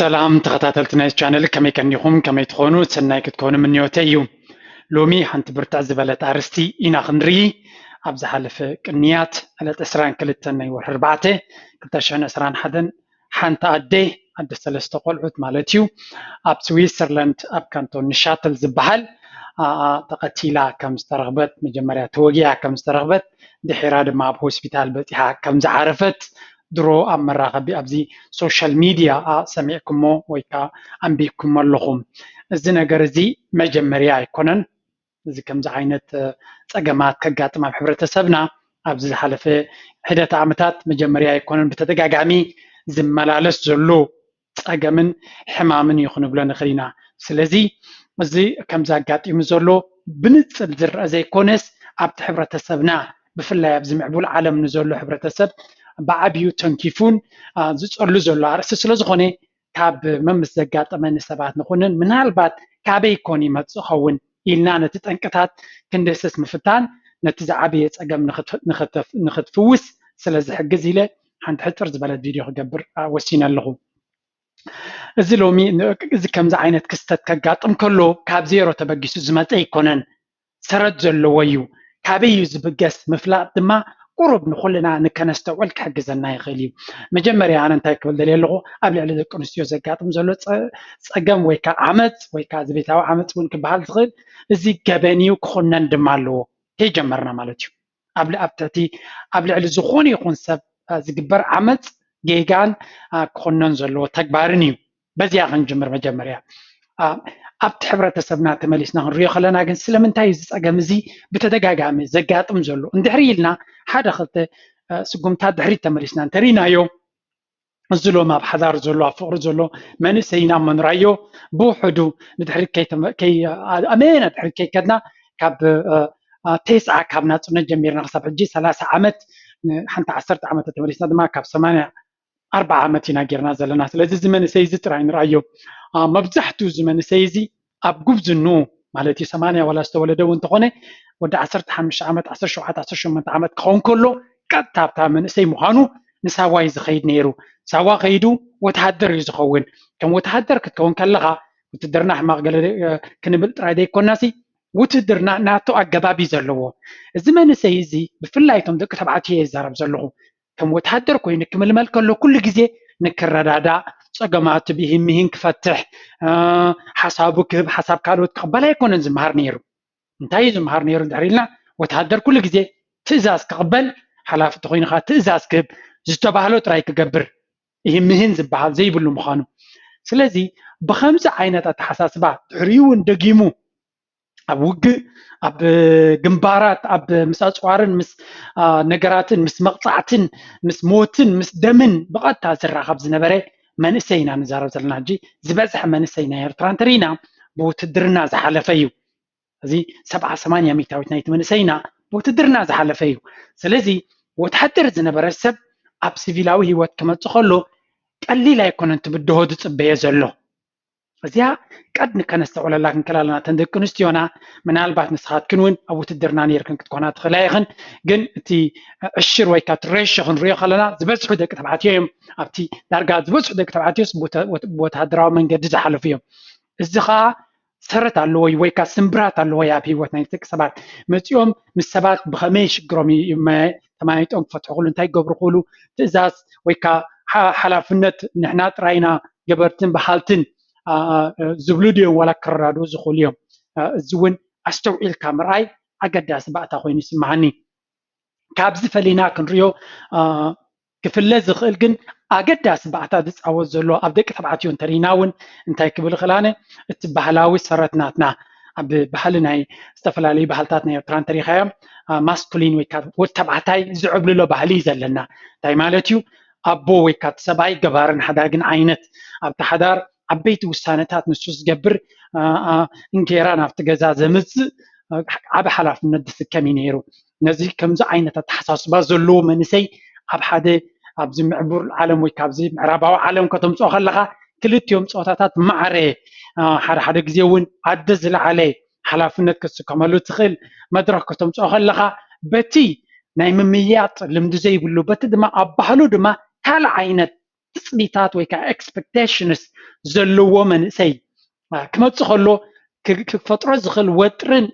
ሰላም ተኸታተልቲ ናይ ቻነል፣ ከመይ ቀኒኹም? ከመይ ትኾኑ? ሰናይ ክትኮኑ ምንዮተይ እዩ። ሎሚ ሓንቲ ብርትዕ ዝበለት ኣርእስቲ ኢና ክንርኢ። ኣብ ዝሓለፈ ቅንያት ዕለት ዕስራን ክልተን ናይ ወርሒ ኣርባዕተ ክልተ ሽሕን ዕስራን ሓደን ሓንቲ ኣደ፣ ኣደ ሰለስተ ቆልዑት ማለት እዩ፣ ኣብ ስዊትዘርላንድ ኣብ ካንቶን ንሻተል ዝበሃል ተቐቲላ ከም ዝተረኽበት፣ መጀመርያ ተወጊኣ ከም ዝተረኽበት፣ ድሒራ ድማ ኣብ ሆስፒታል በፂሓ ከም ዝዓረፈት ድሮ ኣብ መራኸቢ ኣብዚ ሶሻል ሚድያ ሰሚዕኩሞ ወይ ከዓ ኣንቢብኩሞ ኣለኹም። እዚ ነገር እዚ መጀመርያ ኣይኮነን። እዚ ከምዚ ዓይነት ፀገማት ከጋጥም ኣብ ሕብረተሰብና ኣብዚ ዝሓለፈ ሒደት ዓመታት መጀመርያ ኣይኮነን። ብተደጋጋሚ ዝመላለስ ዘሎ ፀገምን ሕማምን እዩ ክንብሎ ንኽእል ኢና። ስለዚ እዚ ከምዚ ኣጋጢሙ ዘሎ ብንፅል ዝረአ ዘይኮነስ ኣብቲ ሕብረተሰብና ብፍላይ ኣብዚ ምዕቡል ዓለም ንዘሎ ሕብረተሰብ ብዓብዩ ተንኪፉን ዝፀሉ ዘሎ ኣርእስቲ ስለዝኾነ ካብ መምስ ዘጋጠመኒ ሰባት ንኹንን ምናልባት ካበይ ኮን ይመፅእ ኸውን ኢልና ነቲ ጠንቅታት ክንደስስ ምፍታን ነቲ ዝዓበየ ፀገም ንክትፍውስ ስለ ዝሕግዝ ኢለ ሓንቲ ሕፅር ዝበለት ቪድዮ ክገብር ወሲነ ኣለኹ። እዚ ሎሚ እዚ ከምዚ ዓይነት ክስተት ከጋጥም ከሎ ካብ ዜሮ ተበጊሱ ዝመፀ ኣይኮነን፣ ሰረት ዘለዎ እዩ። ካበይ እዩ ዝብገስ ምፍላጥ ድማ ቁሩብ ንኹልና ንከነስተውዕል ክሕግዘና ይኽእል እዩ። መጀመርያ ኣነ እንታይ ክብል ደልየ ኣለኹ፣ ኣብ ልዕሊ ደቂ ኣንስትዮ ዘጋጥም ዘሎ ፀገም ወይ ከዓ ዓመፅ ወይ ከዓ እዚ ቤታዊ ዓመፅ እውን ክበሃል ዝኽእል እዚ ገበን እዩ፣ ክኹነን ድማ ኣለዎ። ከይጀመርና ማለት እዩ። ኣብ ኣብ ትሕቲ ኣብ ልዕሊ ዝኾነ ይኹን ሰብ ዝግበር ዓመፅ ጌጋን ክኾነን ዘለዎ ተግባርን እዩ። በዚኣ ክንጅምር መጀመርያ ኣብቲ ሕብረተሰብና ተመሊስና ክንሪኦ ከለና ግን ስለምንታይ እዚ ፀገም እዚ ብተደጋጋሚ ዘጋጥም ዘሎ እንድሕሪ ኢልና ሓደ ክልተ ስጉምታት ድሕሪት ተመሊስና እንተሪናዮ እዚ ሎም ኣብ ሓዳር ዘሎ ኣብ ፍቅሪ ዘሎ መንእሰይና መኑራዮ ብውሕዱ ንድሕሪት ኣመና ድሕሪት ከይከድና ካብ ቴስዓ ካብ ናፅነት ጀሚርና ክሳብ ሕጂ ሰላሳ ዓመት ሓንቲ ዓሰርተ ዓመት ተመሊስና ድማ ካብ ሰማንያ ኣርባዓ ዓመት ኢና ጌርና ዘለና። ስለዚ እዚ መንእሰይ እዚ ጥራይ ንርኣዮ። መብዛሕትኡ እዚ መንእሰይ እዚ ኣብ ጉብዝኑ ማለት እዩ ሰማንያ ዋላ ዝተወለደ እውን እንተኾነ ወዲ ዓሰርተ ሓሙሽተ ዓመት ዓሰርተ ሸውዓተ ዓሰርተ ሸሞንተ ዓመት ክኸውን ከሎ ቀጥታ ኣብታ መንእሰይ ምዃኑ ንሳዋ እዩ ዝኸይድ ነይሩ። ሳዋ ከይዱ ወተሃደር እዩ ዝኸውን። ከም ወተሃደር ክትከውን ከለኻ ውትድርና ሕማቕ ገለ ክንብል ጥራይ ዘይኮናሲ ውትድርና ናቱ ኣገባብ እዩ ዘለዎ። እዚ መንእሰይ እዚ ብፍላይ እቶም ደቂ ተባዕትዮ እየ ዝዛረብ ዘለኹ። ከም ወተሃደር ኮይኑ ክምልመል ከሎ ኩሉ ግዜ ንክረዳዳእ ፀገማቱ ብሂን ምሂን ክፈትሕ ሓሳቡ ክህብ ሓሳብ ካልኦት ክቕበል ኣይኮነን ዝመሃር ነይሩ። እንታይ እዩ ዝመሃር ነይሩ እንድሕር ኢልና ወተሃደር ኩሉ ግዜ ትእዛዝ ክቕበል ሓላፊ ተኮይኑ ከዓ ትእዛዝ ክህብ ዝተባህሎ ጥራይ ክገብር ይህምህን ዝበሃል ዘይብሉ ምዃኑ። ስለዚ ብኸምዚ ዓይነት ኣተሓሳስባ ድሕሪኡ እውን ደጊሙ ኣብ ውግእ ኣብ ግንባራት ኣብ ምስ ኣፅዋርን ምስ ነገራትን ምስ መቕፃዕትን ምስ ሞትን ምስ ደምን ብቐጥታ ዝራኸብ ዝነበረ መንእሰይ ኢና ንዛረብ ዘለና። ሕጂ ዝበዝሐ መንእሰይ ናይ ኤርትራ እንተሪኢና ብውትድርና ዝሓለፈ እዩ። እዚ ሰብዓ ሰማንያ ሚታዊት ናይቲ መንእሰይና ብውትድርና ዝሓለፈ እዩ። ስለዚ ወተሃደር ዝነበረ ሰብ ኣብ ሲቪላዊ ህይወት ክመፅእ ከሎ ቀሊል ኣይኮነን ትብድሆ ዝፅበዮ ዘሎ። እዚኣ ቀድሚ ከነስተውዕለላ ክንክእል ኣለና። እተን ደቂ ኣንስትዮና ምናልባት ንስኻትክን እውን ኣብ ውትድርና ነይርክን ክትኮና ትኽእላ ኢኽን። ግን እቲ ዕሽር ወይ ካብ ሬሾ ክንሪኦ ከለና ዝበዝሑ ደቂ ተባዕትዮ እዮም። ኣብቲ ዳርጋ ዝበዝሑ ደቂ ተባዕትዮስ ብወተሃደራዊ መንገዲ ዝሓለፉ እዮም። እዚ ከዓ ሰረት ኣለዎ ወይ ከዓ ስምብራት ኣለዎ ኣብ ህይወት ናይ ደቂ ሰባት መፂኦም ምስ ሰባት ብኸመይ ሽግሮም ተማይጦም ክፈትሑ ክሉ እንታይ ክገብሩ ክሉ ትእዛዝ ወይ ከዓ ሓላፍነት ንሕና ጥራይና ገበርትን በሃልትን ዝብሉ ድዮም ዋላ ክረዳድኡ ዝኽእሉ እዮም። እዚ እውን ኣስተውዒልካ ምርኣይ ኣገዳሲ ባእታ ኮይኑ ይስምዓኒ። ካብዚ ፈሊና ክንሪኦ ክፍለ ዝኽእል ግን ኣገዳሲ ባእታ ዝፃወት ዘሎ ኣብ ደቂ ተባዕትዮ እንተሪና እውን እንታይ ክብል ክላነ እቲ ባህላዊ ሰረት ናትና ኣብ ባህሊ ናይ ዝተፈላለዩ ባህልታት ናይ ኤርትራ እንተሪኻዮም ማስኩሊን ወይ ካብ ወድ ተባዕታይ ዝዕብልሎ ባህሊ እዩ ዘለና። እንታይ ማለት እዩ? ኣቦ ወይ ካብ ሰብኣይ ገባርን ሓዳግን ዓይነት ኣብቲ ሓዳር ዓበይቲ ውሳነታት ንሱ ዝገብር እንጌራ ናብቲ ገዛ ዘምፅእ ዓብ ሓላፍነት ዝስከም እዩ ነይሩ። ነዚ ከምዚ ዓይነት ኣተሓሳስባ ዘለዎ መንእሰይ ኣብ ሓደ ኣብዚ ምዕቡር ዓለም ወይ ካብዚ ምዕራባዊ ዓለም ከተምፅኦ ከለካ ክልቲኦም ፆታታት ማዕረ ሓደ ሓደ ግዜ እውን ኣደ ዝለዓለ ሓላፍነት ክትስከመሉ ትኽእል መድረክ ከተምፅኦ ከለካ በቲ ናይ ምምያጥ ልምዲ ዘይብሉ በቲ ድማ ኣብ ባህሉ ድማ ካልእ ዓይነት ትፅቢታት ወይ ከዓ expectations ዘለዎ መንእሰይ ክመፅእ ከሎ ክፈጥሮ ዝኽእል ወጥርን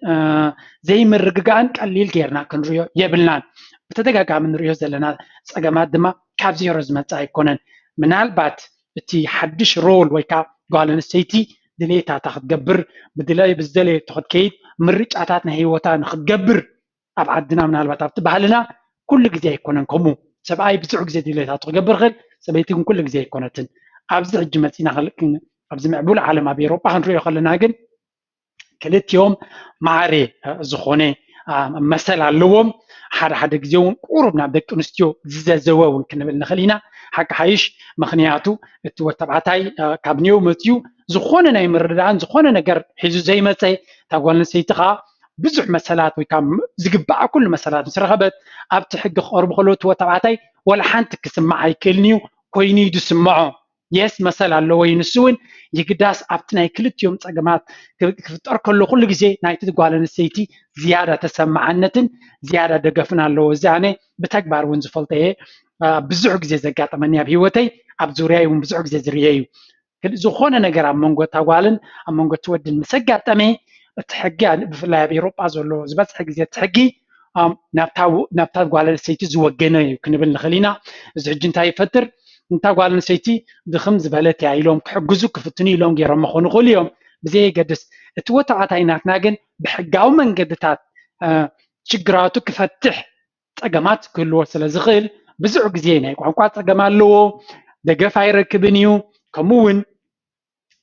ዘይምርግጋእን ቀሊል ጌርና ክንሪኦ የብልናን። ብተደጋጋሚ ንሪኦ ዘለና ፀገማት ድማ ካብ ዜሮ ዝመፅእ ኣይኮነን። ምናልባት እቲ ሓድሽ ሮል ወይ ከዓ ጓል ኣንስተይቲ ድሌታታ ክትገብር ብዝደለየቶ ክትከይድ ምርጫታት ናይ ህይወታ ንክትገብር ኣብ ዓድና ምናልባት ኣብቲ ባህልና ኩሉ ግዜ ኣይኮነን ከምኡ። ሰብኣይ ብዙሕ ግዜ ድሌታቱ ክገብር ይኽእል፣ ሰበይቲ ግን ኩሉ ግዜ ኣይኮነትን። ኣብዚ ሕጂ መፂና ኣብዚ ምዕቡል ዓለም ኣብ ኤሮጳ ክንሪኦ ከለና ግን ክልቲኦም ማዕረ ዝኾነ መሰል ኣለዎም። ሓደ ሓደ ግዜ እውን ቁሩብ ናብ ደቂ ኣንስትዮ ዝዘዘወ እውን ክንብል ንኽእል ኢና። ሓቂ ሓይሽ ምኽንያቱ እቲ ወተባዕታይ ካብ ኒው መፅዩ ዝኾነ ናይ ምርዳእን ዝኾነ ነገር ሒዙ ዘይመፀ እታ ጓል ኣንስተይቲ ከዓ ብዙሕ መሰላት ወይ ከዓ ዝግባኣ ኩሉ መሰላት ምስ ረኸበት ኣብቲ ሕጊ ክቐርቡ ከለዉ እቲ ወተባዕታይ ወላ ሓንቲ ክስማዕ ኣይክእልን እዩ ኮይኑ እዩ ዝስምዖ። የስ መሰል ኣለዎ እዩ ንሱ እውን የግዳስ ኣብቲ ናይ ክልቲኦም ፀገማት ክፍጠር ከሎ ኩሉ ግዜ ናይቲ ጓል ኣንስተይቲ ዝያዳ ተሰማዓነትን ዝያዳ ደገፍን ኣለዎ። እዚ ኣነ ብተግባር እውን ዝፈልጦ እየ። ብዙሕ ግዜ ዘጋጠመኒ ኣብ ህይወተይ ኣብ ዙርያ እውን ብዙሕ ግዜ ዝርየ እዩ። ዝኾነ ነገር ኣብ መንጎ እታ ጓልን ኣብ መንጎ እቲ ወድን ምስ ኣጋጠመ እቲ ሕጊ ብፍላይ ኣብ ኤሮጳ ዘሎ ዝበዝሐ ግዜ እቲ ሕጊ ናብታ ጓል ኣንስተይቲ ዝወገነ እዩ ክንብል ንኽእል ኢና። እዚ ሕጂ እንታይ ይፈጥር? እንታ ጓል ኣንስተይቲ ድኽም ዝበለት እያ ኢሎም ክሕግዙ ክፍትኑ ኢሎም ገይሮም ክኾኑ ይኽእሉ እዮም። ብዘየገድስ እቲ ወተባዕታይ ናትና ግን ብሕጋዊ መንገድታት ችግራቱ ክፈትሕ ፀገማት ክህልዎ ስለ ዝኽእል ብዙሕ ግዜ ናይ ቋንቋ ፀገም ኣለዎ፣ ደገፍ ኣይረክብን እዩ። ከምኡ እውን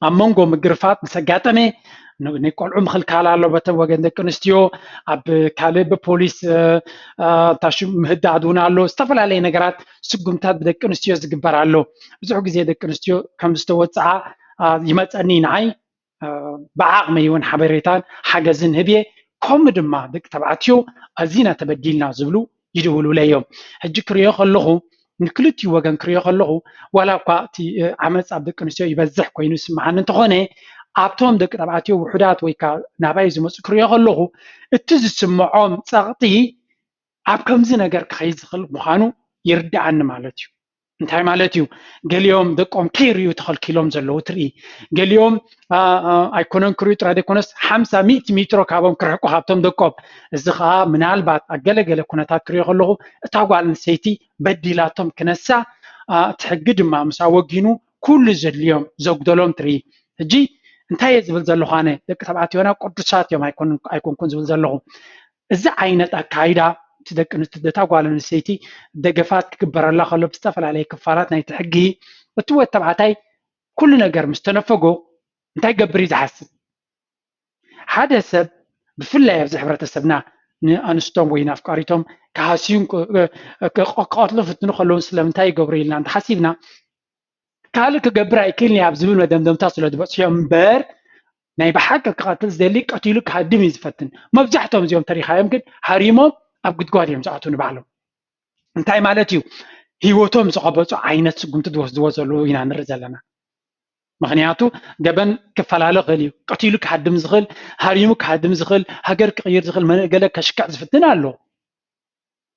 ኣብ መንጎ ምግርፋት ምስ ኣጋጠመ ናይ ቆልዑ ምኽልካል ኣሎ በተን ወገን ደቂ ኣንስትዮ ኣብ ካልእ ብፖሊስ ታሹ ምህዳድ እውን ኣሎ። ዝተፈላለየ ነገራት ስጉምታት ብደቂ ኣንስትዮ ዝግበር ኣሎ። ብዙሕ ግዜ ደቂ ኣንስትዮ ከም ዝተወፅዓ ይመፀኒ ንዓይ ብዓቕመይ እውን ሓበሬታን ሓገዝን ህብየ። ከምኡ ድማ ደቂ ተባዕትዮ ኣዚና ተበዲልና ዝብሉ ይድውሉለይ እዮም። ሕጂ ክሪኦ ከለኹ ንክልቲኡ ወገን ክሪኦ ከለኹ ዋላ እኳ እቲ ዓመፅ ኣብ ደቂ ኣንስትዮ ይበዝሕ ኮይኑ ይስምዓኒ እንተኾነ ኣብቶም ደቂ ተባዕትዮ ውሑዳት ወይ ከዓ ናባይ ዝመፁ ክሪኦ ከለኹ እቲ ዝስምዖም ፀቕጢ ኣብ ከምዚ ነገር ክኸይድ ዝኽእል ምዃኑ ይርድኣኒ ማለት እዩ። እንታይ ማለት እዩ? ገሊኦም ደቆም ከይርእዩ ተኸልኪሎም ዘለዉ ትርኢ። ገሊኦም ኣይኮነን ክርእዩ ጥራይ ዘይኮነስ ሓምሳ ሚእቲ ሜትሮ ካብኦም ክርሕቁ ካብቶም ደቆም። እዚ ከዓ ምናልባት ኣብ ገለገለ ኩነታት ክርእዮ ከለኹ እታ ጓል ኣንስተይቲ በዲላቶም ክነሳ እቲ ሕጊ ድማ ምስ ኣወጊኑ ኩሉ ዘድልዮም ዘጉደሎም ትርኢ። ሕጂ እንታይ እየ ዝብል ዘለኹ ኣነ ደቂ ተባዕትዮና ቅዱሳት እዮም ኣይኮንኩን ዝብል ዘለኹ። እዚ ዓይነት ኣካይዳ እቲ ደቂ ኣንስትዮ እታ ጓል ኣንስተይቲ ደገፋት ክግበረላ ከሎ ብዝተፈላለየ ክፋላት ናይቲ ሕጊ እቲ ወድ ተባዕታይ ኩሉ ነገር ምስ ተነፈጎ እንታይ ገብር እዩ ዝሓስብ? ሓደ ሰብ ብፍላይ ኣብዚ ሕብረተሰብና ንኣንስቶም ወይ ንኣፍቃሪቶም ክሃስዩን ክቐትሉ ፍትኑ ከለውን ስለምንታይ ይገብሩ ኢልና እንተሓሲብና ካልእ ክገብር ኣይክእልን ኣብ ዝብል መደምደምታ ስለ ዝበፅሖ እምበር ናይ ብሓቂ ክቐትል ዝደሊ ቀቲሉ ክሃድም እዩ ዝፈትን። መብዛሕትኦም እዚኦም ተሪኻዮም ግን ሃሪሞም ኣብ ጉድጓድ እዮም ዝኣትዉ ንባዕሎም። እንታይ ማለት እዩ? ህይወቶም ዝቐበፁ ዓይነት ስጉምቲ ዝወስድዎ ዘለዉ ኢና ንርኢ ዘለና። ምክንያቱ ገበን ክፈላለ ክእል እዩ። ቀቲሉ ክሃድም ዝኽእል፣ ሃሪሙ ክሃድም ዝኽእል፣ ሃገር ክቕይር ዝኽእል፣ ገለ ከሽክዕ ዝፍትን ኣሎ።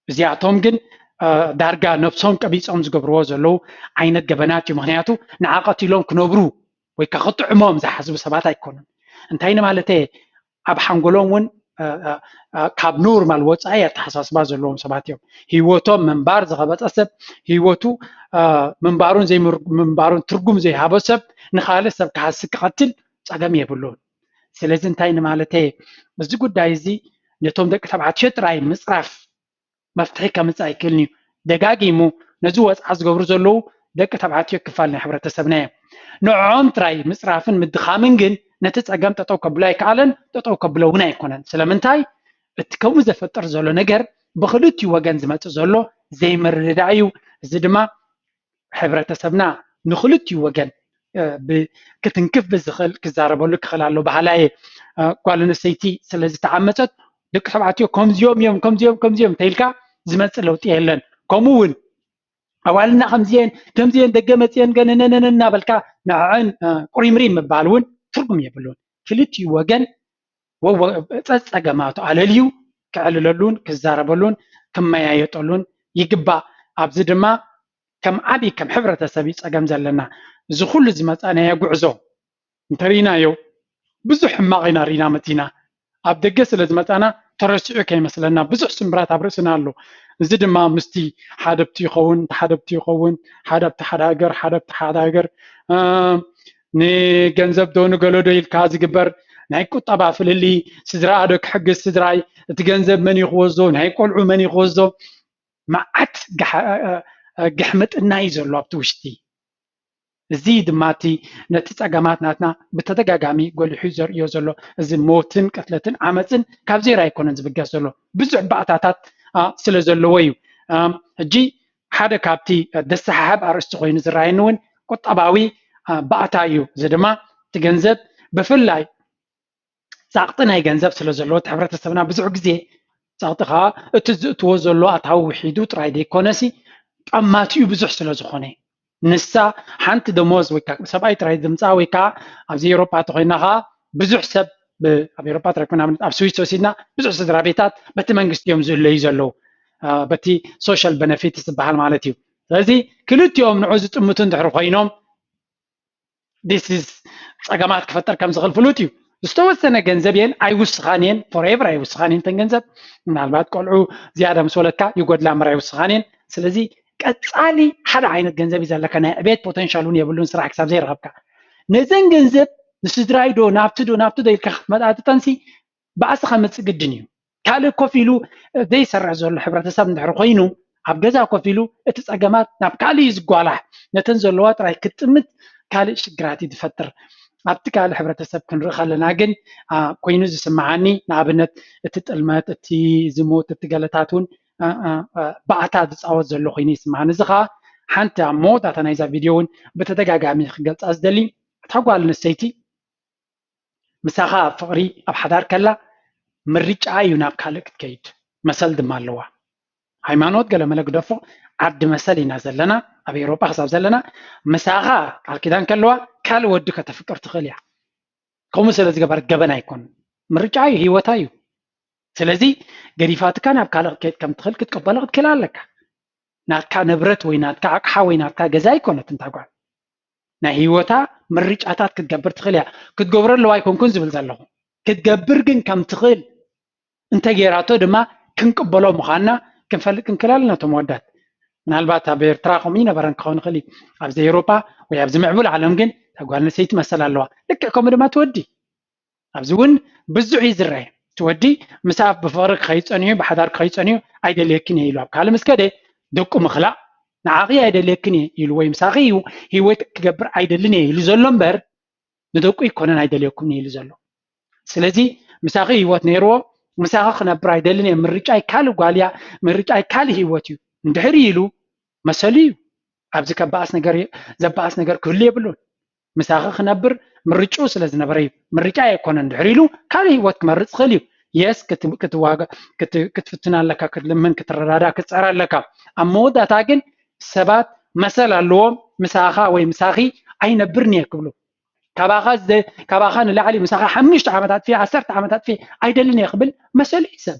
እዚኣቶም ግን ዳርጋ ነብሶም ቀቢፆም ዝገብርዎ ዘለዉ ዓይነት ገበናት እዩ። ምክንያቱ ንዓ ቀቲሎም ክነብሩ ወይ ከዓ ክጥዕሞም ዝሓስቡ ሰባት ኣይኮኑን። እንታይ ንማለተ ኣብ ሓንጎሎም እውን ካብ ኖርማል ወፃኢ ኣተሓሳስባ ዘለዎም ሰባት እዮም። ህይወቶም ምንባር ዝኸበፀ ሰብ ህይወቱ ምንባሩን ዘይምንባሩን ትርጉም ዘይሃቦ ሰብ ንካልእ ሰብ ክሃሲ ክቐትል ፀገም የብሉን። ስለዚ እንታይ ንማለተ እዚ ጉዳይ እዚ ነቶም ደቂ ተባዕትዮ ጥራይ ምፅራፍ መፍትሒ ከምፅእ ኣይክእልን እዩ። ደጋጊሙ ነዚ ወፅዓ ዝገብሩ ዘለዉ ደቂ ተባዕትዮ ክፋል ናይ ሕብረተሰብና እዮም። ንዕኦም ጥራይ ምፅራፍን ምድኻምን ግን ነቲ ፀገም ጠጠው ከብሎ ኣይከኣለን፣ ጠጠው ከብሎ እውን ኣይኮነን። ስለምንታይ? እቲ ከምኡ ዘፈጥር ዘሎ ነገር ብክልቲኡ ወገን ዝመፅእ ዘሎ ዘይምርድዳእ እዩ። እዚ ድማ ሕብረተሰብና ንክልቲኡ ወገን ክትንክፍ ብዝኽእል ክዛረበሉ ክኽእል ኣሎ በሃላ እየ። ጓል ኣንስተይቲ ስለዝተዓመፀት ደቂ ተባዕትዮ ከምዚኦም እዮም ከምዚኦም ከምዚኦም እንተኢልካ ዝመፅእ ለውጢ የለን። ከምኡ እውን ኣዋልና ከምዚአን ከምዚአን ደገ መፅአን ገነነነን እናበልካ ንዕዐን ቁሪምሪም ምባል እውን ትርጉም የብሉን። ክልቲኡ ወገን ጸጸገማቱ ኣለልዩ ክዕልለሉን ክዛረበሉን ክመያየጠሉን ይግባእ። ኣብዚ ድማ ከም ዓብዪ ከም ሕብረተሰብ እዩ ፀገም ዘለና። እዚ ኩሉ ዝመፃናዮ ጉዕዞ እንተርኢናዮ ብዙሕ ሕማቕ ኢና ርኢና መፂና። ኣብ ደገ ስለ ዝመፃና ተረሲዑ ከይመስለና ብዙሕ ስምብራት ኣብ ርእስና ኣሎ። እዚ ድማ ምስቲ ሓደብቲ ይኸውን፣ ተሓደብቲ ይኸውን፣ ሓደ ኣብቲ ሓደ ሃገር፣ ሓደ ኣብቲ ሓደ ሃገር፣ እ፣ ንገንዘብ ዶ ንገሎ ዶ ኢልካ ዝግበር ናይ ቁጠባ ፍልልይ፣ ስድራ ዶ ክሕግዝ ስድራይ፣ እቲ ገንዘብ መን እዩ ክወስዶ፣ ናይ ቆልዑ መን እዩ ክወስዶ፣ መዓት ጋሕ-፣ እ፣ እ፣ ግሕምጥና እዩ ዘሎ ኣብቲ ውሽጢ። እዚ ድማ እቲ ነቲ ጸገማት ናትና ብተደጋጋሚ ጎሊሑ ዘርእዮ ዘሎ እዚ ሞትን ቅትለትን ዓመፅን ካብ ዜሮ ኣይኮነን ዝብገስ ዘሎ፣ ብዙሕ ባእታታት፣ አ፣ ስለ ዘለዎ እዩ። አ፣ ሕጂ ሓደ ካብቲ፣ አ፣ ዘሰሓሕብ ኣርእስቲ ኮይኑ ዝረኣየኒ እውን ቁጠባዊ፣ አ፣ ባእታ እዩ። እዚ ድማ እቲ ገንዘብ ብፍላይ ጻቕጢ ናይ ገንዘብ ስለ ዘለዎ እቲ ሕብረተሰብና ብዙሕ ግዜ ጻቕጢ ከዓ እቲ ዝእትዎ ዘሎ ኣታዊ ውሒዱ ጥራይ ዘይኮነሲ ጠማቲኡ ብዙሕ ስለ ዝኾነ ንሳ ሓንቲ ደሞዝ ወይ ከዓ ሰብኣይ ጥራይ ዝምፃ ወይ ከዓ ኣብዚ ኤውሮጳ ተኮይና ከዓ ብዙሕ ሰብ ብ-፣ ኣብ ኤውሮጳ ጥራይ ኮይና ኣብ ስዊስ ወሲድና ብዙሕ ስድራ ቤታት በቲ መንግስቲ እዮም ዝእለዩ ዘለዉ፣ አ፣ በቲ ሶሻል በነፊት ዝበሃል ማለት እዩ። ስለዚ ክልቲኦም ንዑ ዝጥምቱ እንድሕር ኮይኖም this is ፀገማት ክፈጠር ከም ዝኽእል ፍሉጥ እዩ። ዝተወሰነ ገንዘብ እየን ኣይውስኻን እየን፣ ፎሬቨር ኣይውስኻን እየን። እተን ገንዘብ ምናልባት ቆልዑ ዝያዳ ምስ ወለድካ ይጎድላ እምበር ኣይውስኻን እየን። ስለዚ ቀፃሊ ሓደ ዓይነት ገንዘብ እዩ ዘለካ፣ ናይ ዕቤት ፖተንሻል እውን የብሉን፣ ስራሕ ክሳብ ዘይረኸብካ። ነዘን ገንዘብ ንስድራይ ዶ ናብቲ ዶ ናብቲ ዶ ኢልካ ክትመጣጥጠንሲ ባእሲ ከምፅእ ግድን እዩ። ካልእ ኮፍ ኢሉ ዘይሰርሕ ዘሎ ሕብረተሰብ እንድሕር ኮይኑ ኣብ ገዛ ኮፍ ኢሉ እቲ ፀገማት ናብ ካልእ እዩ ዝጓላሕ። ነተን ዘለዋ ጥራይ ክትጥምት ካልእ ሽግራት እዩ ዝፈጥር። ኣብቲ ካልእ ሕብረተሰብ ክንርኢ ከለና ግን፣ አ፣ ኮይኑ ዝስምዓኒ ንኣብነት እቲ ጥልመት፣ እቲ ዝሙት፣ እቲ ገለታት እውን፣ አ፣ አ፣ አ፣ ባእታ ዝፃወት ዘሎ ኮይኑ ይስምዓኒ። እዚ ከዓ ሓንቲ ኣብ መወዳእታ ናይዛ ቪድዮ እውን ብተደጋጋሚ ክገልፃ ዝደሊ እታ ጓል ኣንስተይቲ ምሳኻ ኣብ ፍቕሪ ኣብ ሓዳር ከላ ምርጫኣ እዩ ናብ ካልእ ክትከይድ። መሰል ድማ ኣለዋ። ሃይማኖት ገለመለ ግደፎ፣ ዓዲ መሰል ኢና ዘለና፣ ኣብ ኤውሮጳ ክሳብ ዘለና ምሳኻ ቃል ኪዳን ከለዋ ካልእ ወዲ ከተፍቅር ትኽእል እያ። ከምኡ ስለ ዝገበረት ገበን ኣይኮን። ምርጫ እዩ፣ ህይወታ እዩ። ስለዚ ገዲፋትካ ናብ ካልእ ክትከይድ ከም ትኽእል ክትቀበሎ ክትክእል ኣለካ። ናትካ ንብረት ወይ ናትካ ኣቕሓ ወይ ናትካ ገዛ ኣይኮነትን እታ ጓል። ናይ ህይወታ ምርጫታት ክትገብር ትኽእል እያ። ክትገብሮ ኣለዋ ኣይኮንኩን ዝብል ዘለኹ። ክትገብር ግን ከም ትኽእል እንተገይራቶ ድማ ክንቅበሎ ምዃንና ክንፈልጥ ክንክእል ኣለና። እቶም ወዳት ምናልባት ኣብ ኤርትራ ከምኡ ይነበረን ክኸውን ይኽእል እዩ። ኣብዚ ኤውሮጳ ወይ ኣብዚ ምዕቡል ዓለም ግን እታ ጓል ኣንስተይቲ መሰል ኣለዋ። ልክዕ ከምኡ ድማ ትወዲ። ኣብዚ እውን ብዙሕ እዩ ዝረአ። እቲ ወዲ ምስኣ ብፍቕሪ ክኸይድ ጸኒሑ፣ ብሓዳር ክኸይድ ጸኒሑ፣ ኣይደልየክን እየ ኢሉ ኣብ ካልእ ምስ ከደ፣ ደቁ ምኽላእ፣ ንዓኺ ኣይደልየክን እየ ኢሉ ወይ ምሳኺ እዩ ህይወት ክገብር ኣይደልን እየ ኢሉ ዘሎ እምበር፣ ንደቁ ኣይኮነን ኣይደልየኩምን እየ ኢሉ ዘሎ። ስለዚ ምሳኺ ህይወት ነይርዎ፣ ምሳኺ ክነብር ኣይደልን እየ፣ ምርጫይ ካልእ ጓል እያ፣ ምርጫይ ካልእ ህይወት እዩ እንድሕር ኢሉ መሰሉ እዩ። ኣብዚ ከባኣስ ነገር፣ ዘባኣስ ነገር ክህሉ የብሉን። ምሳኺ ክነብር ምርጭኡ ስለ ዝነበረ እዩ። ምርጫ ኣይኮነን እንድሕር ኢሉ ካልእ ህይወት ክመርጽ ይኽእል እዩ። የስ፣ ክት-፣ ክትዋጋ-፣ ክት-፣ ክትፍትን ኣለካ፣ ክትልምን፣ ክትረዳዳ፣ ክትጸር ኣለካ። ኣብ መወዳእታ ግን ሰባት መሰል ኣለዎም፣ ምሳኻ ወይ ምሳኺ ኣይነብርን እየ ክብሉ። ካባኻ ዝደ-፣ ካባኻ ንላዕሊ ምሳኻ ሓሙሽተ ዓመት ኣጥፊ፣ ዓሰርተ ዓመት ኣጥፊ ኣይደልን እየ ክብል መሰሉ እዩ ሰብ።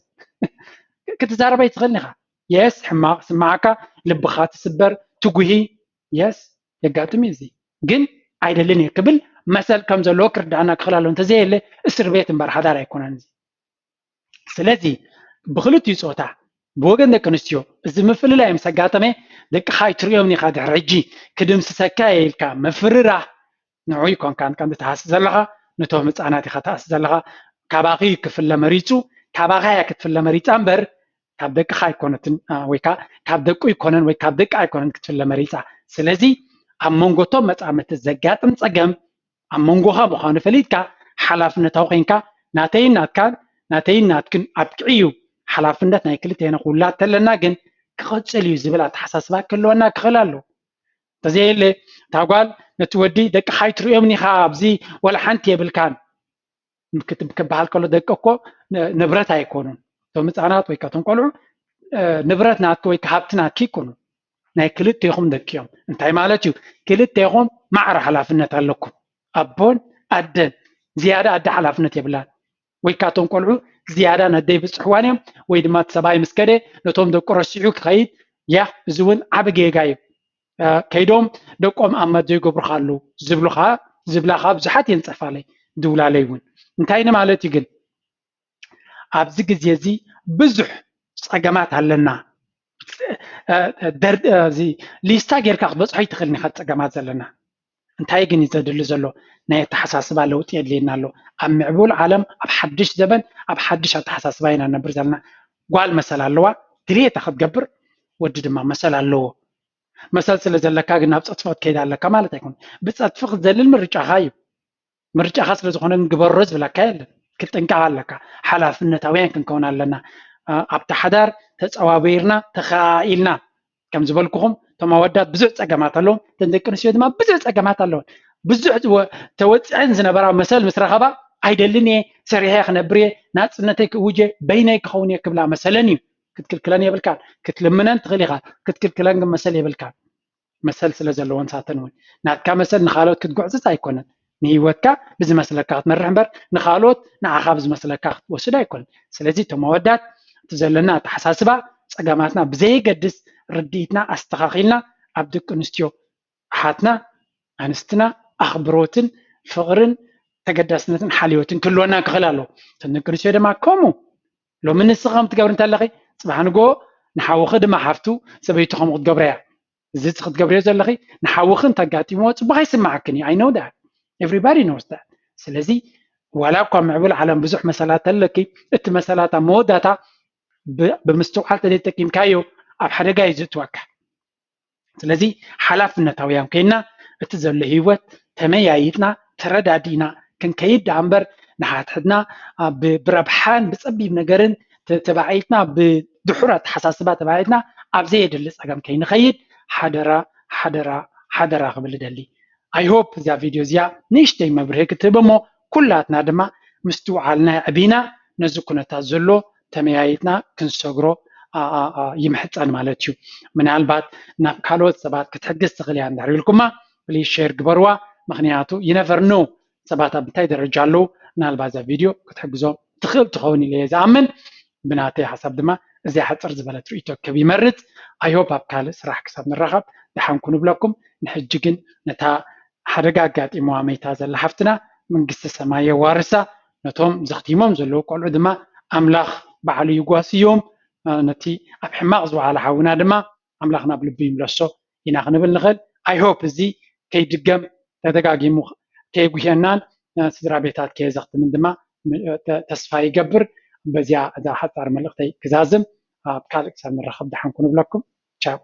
ክትዛረብ ኣይትኽእልን ኢኻ። የስ፣ ሕማቕ ስማዓካ፣ ልብኻ ትስበር፣ ትጉሂ፣ የስ፣ የጋጥም እዩ እዚ። ግን ኣይደልን እየ ክብል መሰል ከም ዘለዎ ክርዳእና ክኽእል ኣለዎ። እንተዘየለ እስር ቤት እምበር ሓዳር ኣይኮነን እዚ። ስለዚ ብክልቲኡ ጾታ፣ ብወገን ደቂ ኣንስትዮ እዚ ምፍልላይ ምስ ኣጋጠመ፣ ደቅኻ ኣይትርእዮምን ኢኻ። ድሕሪ ሕጂ ክድምስሰካ እየ ኢልካ ምፍርራህ ንዑ ኣይኮንካን ቀንዲ ትሃሲ ዘለኻ፣ ነቶም ህፃናት ኢኻ ትሃሲ ዘለኻ። ካባኺ ክፍለ መሪፁ፣ ካባኻ እያ ክትፍለ መሪፃ እምበር ካብ ደቅኻ ኣይኮነትን፣ አ፣ ወይ ከዓ ካብ ደቁ ኣይኮነን ወይ ካብ ደቂ ኣይኮነን ክትፍለ መሪፃ። ስለዚ ኣብ መንጎ እቶም መፃምድቲ ዘጋጥም ፀገም ኣብ መንጎኻ ምዃኑ ፈሊጥካ ሓላፍነታዊ ኮይንካ ናተይን ናትካን ናተይን ናትክን ኣብቅዒ እዩ። ሓላፍነት ናይ ክልቴና ክውላድ ተለና ግን ክቐፅል እዩ ዝብል ኣተሓሳስባ ክህልወና ክኽእል ኣለዎ። እንተዘየለ እታ ጓል ነቲ ወዲ ደቅኻ ኣይትርእዮምን ኢኻ፣ ኣብዚ ወላ ሓንቲ የብልካን ክት-፣ ክበሃል ከሎ ደቂ እኮ ን-፣ ንብረት ኣይኮኑን። እቶም ህፃናት ወይ ከዓ እቶም ቆልዑ፣ እ፣ ንብረት ናትኪ ወይ ከዓ ሃብቲ ናትኪ ኣይኮኑን። ናይ ክልቴኹም ደቂ እዮም። እንታይ ማለት እዩ? ክልቴኹም ማዕረ ሓላፍነት ኣለኩም። ኣቦን ኣደን ዝያዳ ኣደ ሓላፍነት የብላን። ወይ ከዓ እቶም ቆልዑ ዝያዳ ነደይ ብፅሕዋን እዮም፣ ወይ ድማ እቲ ሰብኣይ ምስ ከደ ነቶም ደቁ ረሲዑ ክኸይድ፣ ያ፣ እዚ እውን ዓቢ ጌጋ እዩ። ከይዶም ደቆም ኣብ መት ዘይገብሩኻ ኣለዉ ዝብሉኻ ዝብላኻ ብዙሓት እየን ጸፋለይ ድውላለይ እውን እንታይ ንማለት እዩ ግን ኣብዚ ግዜ እዚ ብዙሕ ጸገማት ኣለና ሊስታ ጌርካ ክትበፅሖ ይትኽእል ኒኻ ጸገማት ዘለና እንታይ ግን እዩ ዘድሊ ዘሎ ናይ ኣተሓሳስባ ለውጢ የድልየና ኣሎ ኣብ ምዕቡል ዓለም ኣብ ሓድሽ ዘበን ኣብ ሓድሽ ኣተሓሳስባ ኢና ነብር ዘለና ጓል መሰል ኣለዋ ድልየታ ክትገብር ወዲ ድማ መሰል ኣለዎ መሰል ስለ ዘለካ ግን ናብ ፀጥፊ ክትከይድ ኣለካ ማለት ኣይኮን ብፀጥፊ ክትዘልል ምርጫኻ እዩ ምርጫኻ ስለ ዝኾነ ግበሮ ዝብለካ የለን ክትጥንቀቕ ኣለካ ሓላፍነታውያን ክንከውን ኣለና ኣብቲ ሓዳር ተፀዋቢርና ተኸኢልና ከም ዝበልኩኹም እቶም ኣወዳት ብዙሕ ፀገማት ኣለዎም እተን ደቂ ኣንስትዮ ድማ ብዙሕ ፀገማት ኣለወን ብዙሕ ተወፅዐን ዝነበራ መሰል ምስ ረኸባ ኣይደልን እየ ሰሪሐ ክነብር እየ ናፅነተይ ክእውጀ በይነይ ክኸውን እየ ክብላ መሰለን እዩ ክትክልክለን የብልካን ክትልምነን ትኽእል ኢኻ ክትክልክለን ግን መሰል የብልካን መሰል ስለ ዘለዎን ሳተን እውን ናትካ መሰል ንካልኦት ክትጉዕዝዝ ኣይኮነን ንህይወትካ ብዝመስለካ ክትመርሕ እምበር ንካልኦት ንዓኻ ብዝመስለካ ክትወስድ ኣይኮነን ስለዚ እቶም ኣወዳት እቲ ዘለና ኣተሓሳስባ ፀገማትና ብዘየገድስ ርድኢትና ኣስተኻኺልና ኣብ ደቂ ኣንስትዮ ኣሓትና ኣንስትና ኣኽብሮትን ፍቕርን ተገዳስነትን ሓልዮትን ክህልወና ክኽእል ኣለዎ እተን ደቂ ኣንስትዮ ድማ ከምኡ ሎሚ ንስኺ ከም ትገብሪ እንተለኺ ፅባሕ ንግሆ ንሓውኺ ድማ ሓፍቱ ሰበይቱ ከምኡ ክትገብረያ እዚ ክትገብርዮ ዘለኺ ንሓውኺ እንተጋጢምዎ ፅቡቅ ኣይስማዓክን እዩ I know that everybody knows that ስለዚ ዋላ እኳ ምዕቡል ዓለም ብዙሕ መሰላት ተለኪ እቲ መሰላት ኣብ መወዳታ ብምስትውዓል ተዘይተጠቂምካዮ ኣብ ሓደጋ እዩ ዝእትወካ ስለዚ ሓላፍነታውያን ኮይና እቲ ዘሎ ህይወት ተመያይጥና ተረዳዲእና ክንከይድ ደኣ እምበር ንሓድሕድና ብረብሓን ብፀቢብ ነገርን ተባዒትና ብድሑር ኣተሓሳስባ ተባዒትና ኣብ ዘየድሊ ፀገም ከይንኸይድ ሓደራ ሓደራ ሓደራ ክብል እደሊ I hope እዛ ቪድዮ እዚኣ ንእሽተይ መብርሂ ክትህብ እሞ ኩላትና ድማ ምስትውዓልና የዕቢና ነዚ ኩነታት ዘሎ ተመያይጥና ክንሰግሮ ይምሕፀን ማለት እዩ ምናልባት ናብ ካልኦት ሰባት ክትሕግዝ ትኽእል እያ እንድሕር ኢልኩማ please share ግበርዋ ምክንያቱ you never know ሰባት ኣብ እንታይ ደረጃ ኣለዉ ምናልባት እዛ ቪድዮ ክትሕግዞም ትኽእል ትኸውን ኢለ እየ ዝኣምን ብናተይ ሓሳብ ድማ እዚኣ ሕፅር ዝበለት ርእቶ ክብ ይመርፅ I hope ኣብ ካልእ ስራሕ ክሳብ ንራኸብ ደሓን ኩኑ እብለኩም ንሕጂ ግን ነታ ሓደጋ ኣጋጢምዋ መይታ ዘላ ሓፍትና መንግስቲ ሰማይ የዋርሳ ነቶም ዘኽቲሞም ዘለዉ ቆልዑ ድማ ኣምላኽ ባዕሉ ይጓስዮም ነቲ ኣብ ሕማቕ ዝወዓለ ሓውና ድማ ኣምላኽ ናብ ልቡ ይምለሶ ኢና ክንብል ንኽእል I hope እዚ ከይድገም ተደጋጊሙ ከየጉህየናን ስድራ ቤታት ከየዘኽትምን ድማ ተስፋ ይገብር በዚኣ እዛ ሓፃር መልእኽተይ ክዛዝም ኣብ ካልእ ክሳብ ንራኸብ ደሓን ኩኑ እብለኩም ቻው